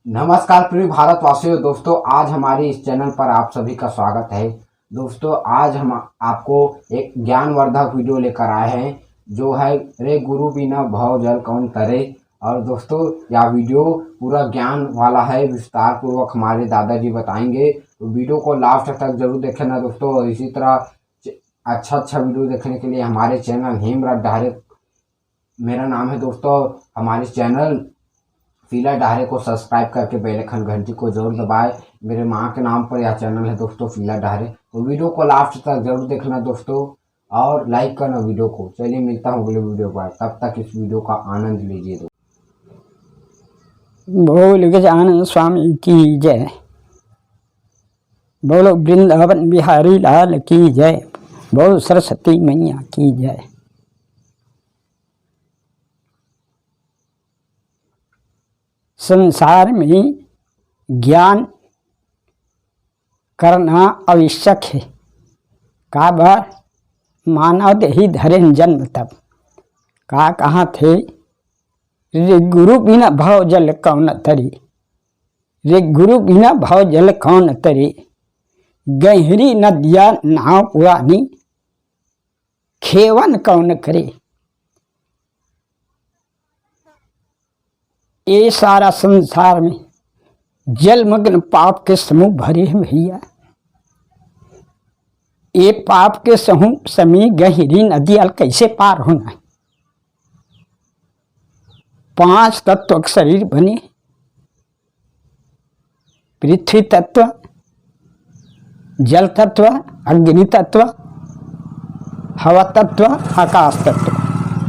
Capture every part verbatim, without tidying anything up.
नमस्कार प्रिय भारतवासियों, दोस्तों, आज हमारे इस चैनल पर आप सभी का स्वागत है। दोस्तों, आज हम आपको एक ज्ञानवर्धक वीडियो लेकर आए हैं, जो है रे गुरु बिना भव जल कौन तरे। और दोस्तों, यह वीडियो पूरा ज्ञान वाला है, विस्तार पूर्वक हमारे दादाजी बताएंगे, तो वीडियो को लास्ट तक जरूर देखें ना दोस्तों। और इसी तरह च-, अच्छा अच्छा वीडियो देखने के लिए हमारे चैनल हेमराज डहरे, मेरा नाम है दोस्तों, हमारे चैनल फीला डहरे को सब्सक्राइब करके बेल आइकन घंटी को जरूर दबाएं। मेरे माँ के नाम पर यह चैनल है दोस्तों, फीला डहरे। तो वीडियो को लास्ट तक जरूर देखना दोस्तों, और लाइक करना वीडियो को। चलिए, मिलता हूँ अगले वीडियो पर, तब तक इस वीडियो का आनंद लीजिए दोस्तों। बोल गजानन स्वामी की जय। बोलो वृंदावन बिहारी लाल की जय। बोलो सरस्वती मैया की जय। संसार में ज्ञान करना आवश्यक है। काबर मानव देही धरेन जन्म तब। का कहा थे, रे गुरु बिना भव जल कौन तरी, रे गुरु बिना भव जल कौन तरी, गहरी नदिया नाव पुरानी, खेवन कौन करे। ये सारा संसार में जलमग्न पाप के समूह भरे हैं भैया। ये पाप के समूह समी गहरी नदिया ल कैसे पार होना है? पांच तत्व के शरीर बने, पृथ्वी तत्व, जल तत्व, अग्नि तत्व, हवा तत्व, आकाश तत्व,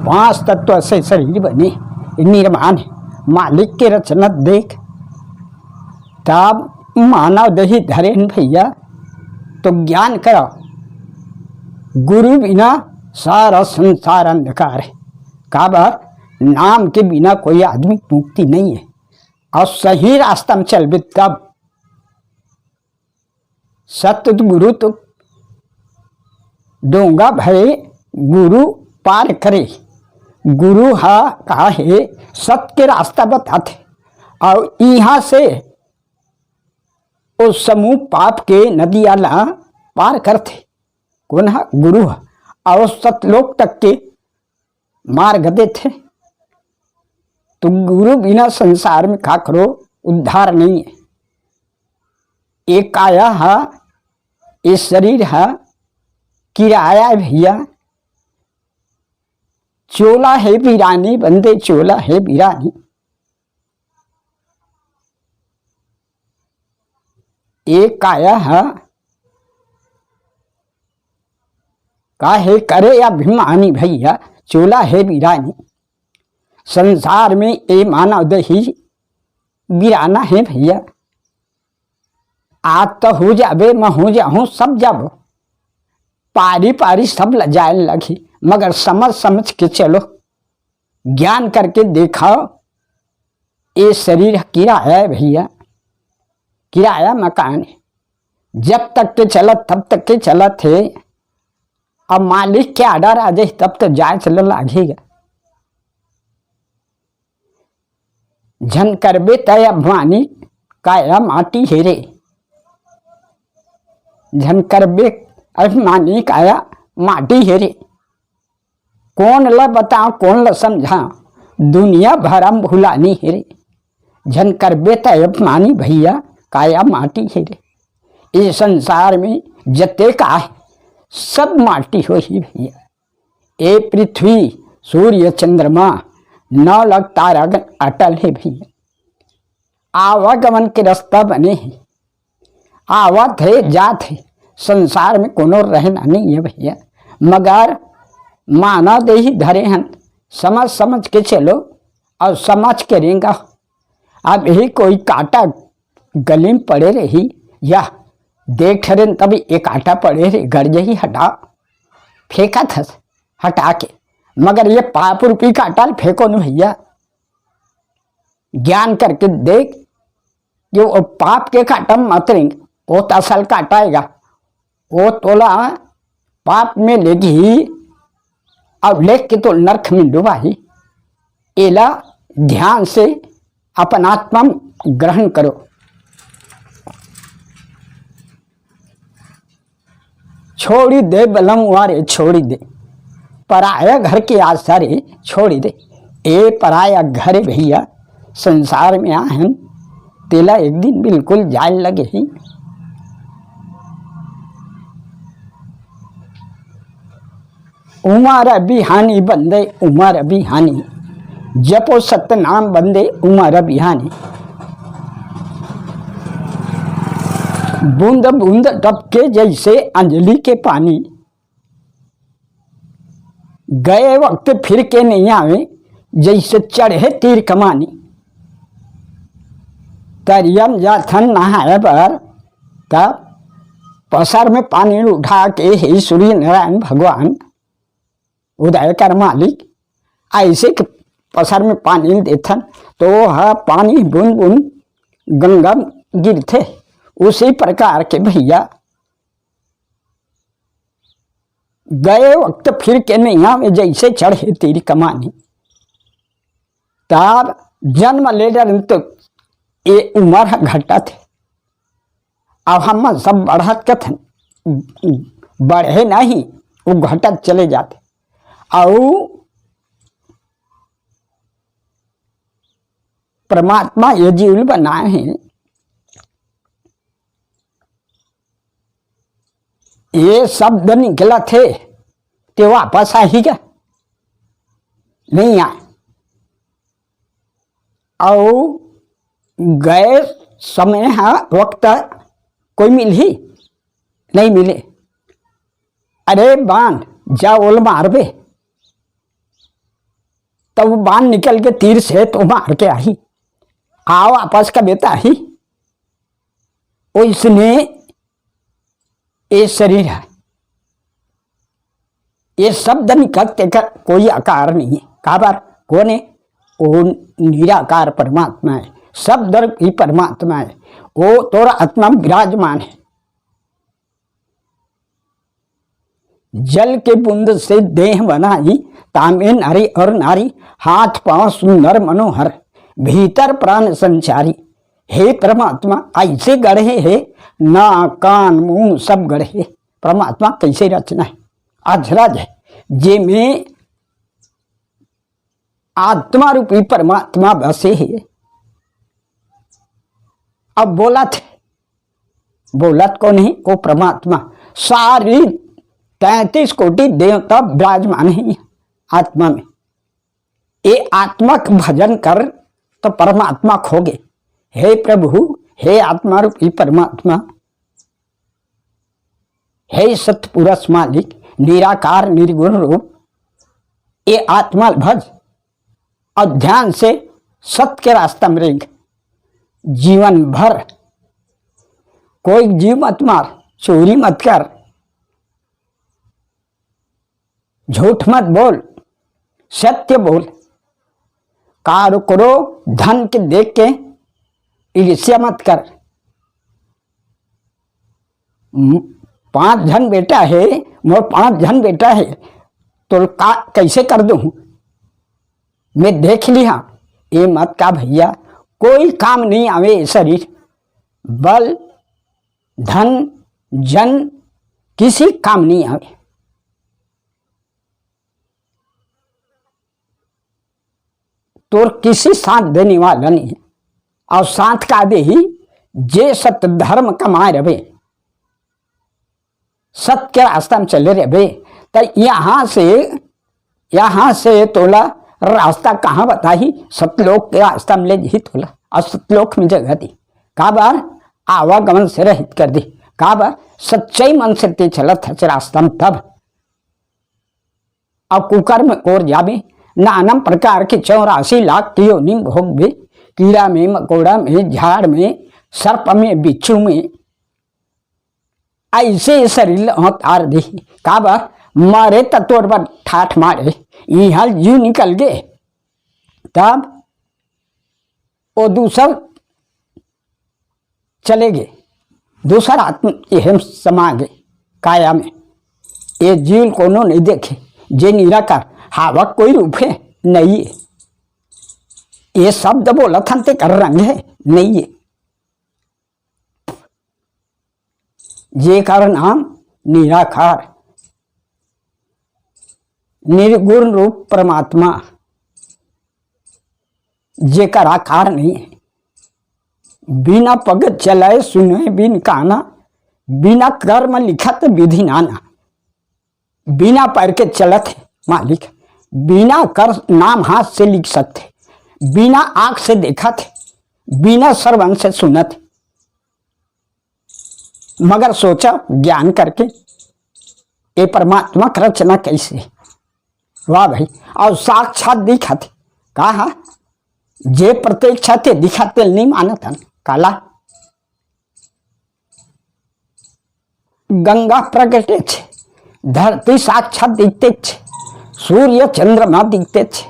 पांच तत्व से शरीर बने, निर्माण है। मालिक के रचना देख, तब मानव देही धरेन भैया, तो ज्ञान करो। गुरु बिना सारा संसार अंधकार है। काबर नाम के बिना कोई आदमी मुक्ति नहीं है। और सही रास्ता में चलबे तब सतगुरु तो डोंगा भरे, गुरु पार करे। गुरु हा का हे, सत के रास्ता बताथे। और इहाँ से ओ समूह पाप के नदिया ला पार करथे। कोन हा? गुरु हा। और सतलोक तक के मार्ग देथे। तो गुरु बिना संसार में काकरो उद्धार नहीं है। ये काया हा, ये शरीर हा किराया है भैया। चोला है बिरानी बंदे, चोला है बिरानी। ये काया हा काहे करे अभिमानी भैया, चोला है बिरानी। संसार में ये मानव देही बिराना है भैया। आज तो हो जाबे, मैं हो जाहूँ, सब जाबो। पारी पारी सब ल जाए लगी, मगर समझ समझ के चलो, ज्ञान करके देखो, ये शरीर किराया है भैया, किराया मकान है। जब तक के चलत तब तक के चलत है। अब मालिक के आर्डर आ जाए तब तो जाए चल लागेगा। झन करबे तय अभिमानी काया माटी हे रे। झन करबे अभिमानी काया माटी हे रे। कोन ल बताओ, कोन ल समझा, दुनिया भरम भुलानी हे रे। झन करबे तय अभिमानी भैया, काया माटी हे रे। ये संसार में जते का है, सब माटी होही भैया। ए पृथ्वी, सूर्य, चंद्रमा, नौ लाख तारागण अटल हे भैया। आवागमन के रास्ता बने हे, आवत हे, जात हे। संसार में कोनो रहना नहीं है भैया, मगर मानव देही धरे हन, समझ समझ के चलो और समझ के रेंगा। अब यही कोई कांटा गली में पड़े रही या देख ठहरे तब एक कांटा पड़े रही, गड़ जही, हटा, फेंकत हस हटा के, मगर ये पाप रूपी कांटा ल फेंको न भैया। ज्ञान करके देख कि वो पाप के कांटा म मत रेंग, वो तो असल कांटा आएगा, वो तोला पाप में लेगी और लेके तो नरक में डुबाही। एला ध्यान से अपन आत्मा म ग्रहण करो। छोड़ी दे बलम वारे, छोड़ी दे, पराया घर के आशा रे, छोड़ी दे। ए पराया घर भैया, संसार में आहन, तेला एक दिन बिल्कुल जाय लगे ही। उमर बिहानी बंदे उमर बिहानी, जपो सतनाम बंदे उमर बिहानी। बूंद बूंद टपके जैसे अंजलि के पानी, गए वक्त फिर के नहीं आवे, जैसे चढ़े तीर कमानी। तरिया म जाथन नहाए बर, तब पसर में पानी उठा के हे सूर्य नारायण भगवान, उदय कर मालिक, ऐसे के पसर में पानी देथन, तो वह पानी बूंद बूंद गंगा म गिरथे। उसी प्रकार के भैया, गए वक्त फिर के नहीं आवे, जैसे चढ़े तीर कमानी। तब जन्म ले डरन तो ये उमर ह घटत हे। अब हम सब बढ़त कथन, बढ़े नहीं, वो घटत चले जाथे। अउ परमात्मा ये जीव ल बनाए हे, ये शब्द निकलत हे, ते वापस आही का? नहीं आए। अउ गए समय ह, वक्त कोई मिलही? नहीं मिले। अरे बांध, जा ओल मारबे, तब बांध निकल के तीर से तो मार के आही। आ वापस का बेटा ही। ओइसने ये शरीर है, ये शब्द निकलत, तेकर कोई आकार नहीं है। काबर? कोन है? वो निराकार परमात्मा है, शब्द ही परमात्मा है, वो तोर आत्मा में विराजमान है। जल के बूंद से देह बनाई, तामे नारी और नारी, हाथ पांव सुंदर मनोहर, भीतर प्राण संचारी। हे परमात्मा, ऐसे गढ़े हे, नाक कान मुंह सब गढ़े। परमात्मा कैसे रचना है, अजरज है, जेमे आत्मा रूपी परमात्मा बसे हे। अब बोलत, बोलत कोन हे? वो परमात्मा। सारी तैंतीस कोटि देवता विराजमान है आत्मा में। ये आत्मा के भजन कर तो परमात्मा खोगे। हे प्रभु, हे आत्मा रूपी परमात्मा, हे सतपुरुष मालिक, निराकार निर्गुण रूप, ये आत्मा ल भज और ध्यान से सत के रास्ता में रेंग। जीवन भर कोई जीव मत मार, चोरी मत कर, झूठ मत बोल, सत्य बोल। कारो करो धन के देख के ईर्ष्या मत कर। म-, पांच झन बेटा हे, मोर पांच झन बेटा हे, तो का, कैसे कर दूं? मैं देख लिहा, ये मत का भैया, कोई काम नहीं आवे ये शरीर, बल, धन, जन, किसी काम नहीं आवे। तोर किसी साथ देने वाला नहीं है। और साथ का दे ही, जे सत धर्म कमाए रहे, सत के रास्ता में चले रहे, तो यहाँ से, यहाँ से तोला रास्ता कहाँ बताही? सतलोक के रास्ता में ले जही तोला, और सतलोक में जगह दी। काबर? आवागमन से रहित कर दी। काबर? सच्चाई मन से ते चलत हस रास्ता में तब। अब कुकर में ओर जाबे, नाना प्रकार के चौरासी लाख के योनि भोगबे, कीड़ा में, मकोड़ा में, झाड़ में, सर्प में, बिच्छू में, ऐसे शरीर ल अवतार दे। काबर? मरे त तोर बर ठाठ मारे, इहाँ जीव निकल गे, तब वो दूसर चले गे, दूसर आत्म एहम समा गे काया में। ये जीव कोनो नहीं देखे, जे निराकार, हावक कोई रूप है नहीं है। ये शब्द बोलत हन, तेकर रंग हे? नइ हे। जेकर नाम निराकार, निर्गुण रूप परमात्मा, जेकर आकार नइ हे, बिना पग चलय सुनय बिन काना, बिना कर्म लिखत विधि नाना। बिना पैर के चलत हे मालिक, बिना कर नाम हाथ से लिख सकथे, बिना आँख से देखत हे, बिना श्रवण से सुनत हे। मगर सोचा ज्ञान करके, ये परमात्मा के रचना कैसे? वाह भाई, अउ साक्षात दिखत हे। कहा, जे प्रत्यक्ष हे ते दिखत हे, नइ मानत हन। काला गंगा प्रगटे छे, धरती साक्षात दिखते छे, सूर्य चंद्रमा दिखते छे,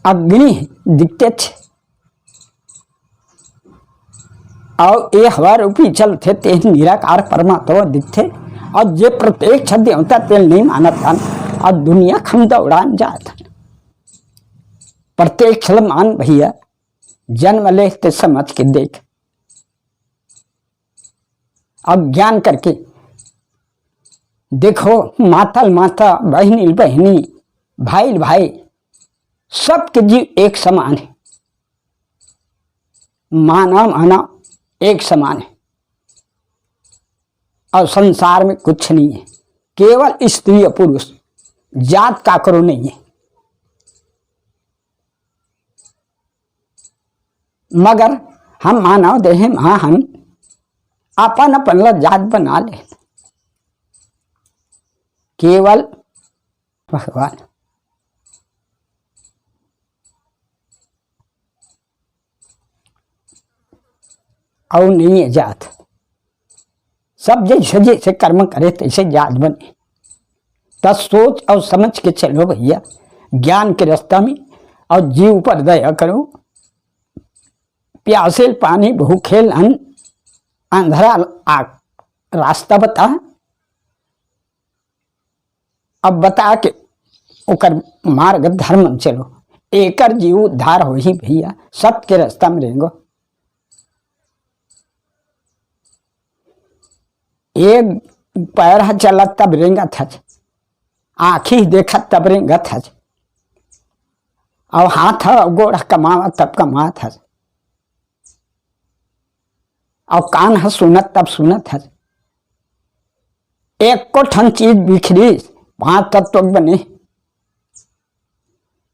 अग्नि दिखते छे, अउ ये हवा रूपी चलथे, ते निराकार परमात्मा दिखथे। अउ जे प्रत्यक्ष देवता, तेल नइ मानत हन, अउ दुनिया खम दौड़ान जात हन। प्रत्यक्ष ल मान भैया, जन्म ले ते समझ के देख। अब ज्ञान करके देखो, माता ल माता, बहिनी ल बहिनी, भाई ल भाई, सबके जीव एक समान हे। मानव मानव एक समान हे। अउ संसार में कुछ नइ हे, केवल स्त्री अउ पुरुष, जात काकरो नइ हे। मगर हम मानव देहे म हन, अपन अपन ला जात बना ले। केवल भगवान अउ नइ हे जात। सब जइसे जइसे कर्म करे, तइसे जात बने। त सोच अउ समझ के चलो भैया, ज्ञान के रास्ता में, अउ जीव पर दया करो। प्यासे ल पानी, भूखे ल अन्न, अंधरा ल आँख, रास्ता बता। अब बता के ओकर मार्ग धर्म म चलो, एकर जीव उद्धार होही भैया। सत के रास्ता में रेंगो। एक पैर ह चलत तब रेंगत हस, आँखी देखत तब रेंगत हस, अउ हाथ ह गोड़ ह कमावत तब कमात हस, अउ कान ह सुनत तब सुनत हस। एको ठन चीज बिखरिस, पांच तत्व बने,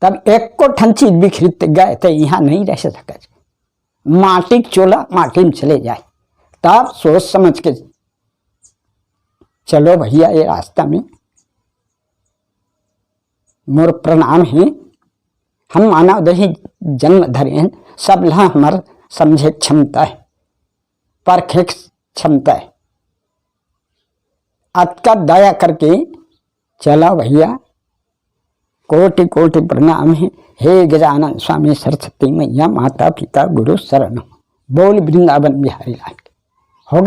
तब एको ठन चीज बिखरित गए त इहाँ नइ रह सकत। माटी के चोला माटी में चले जाए। तब सोच समझ के चलो भैया, ये रास्ता में मोर प्रणाम हे। हम मानव देही जन्म धरे हन, सब ला हमर समझे के क्षमता हे, परखे के क्षमता हे। अतका दया करके चला भैया, कोटि कोटि प्रणाम हे। हे गजानन स्वामी सरस्वती मैया, माता पिता गुरु शरण। बोल वृंदावन बिहारी लाल की। हो गया।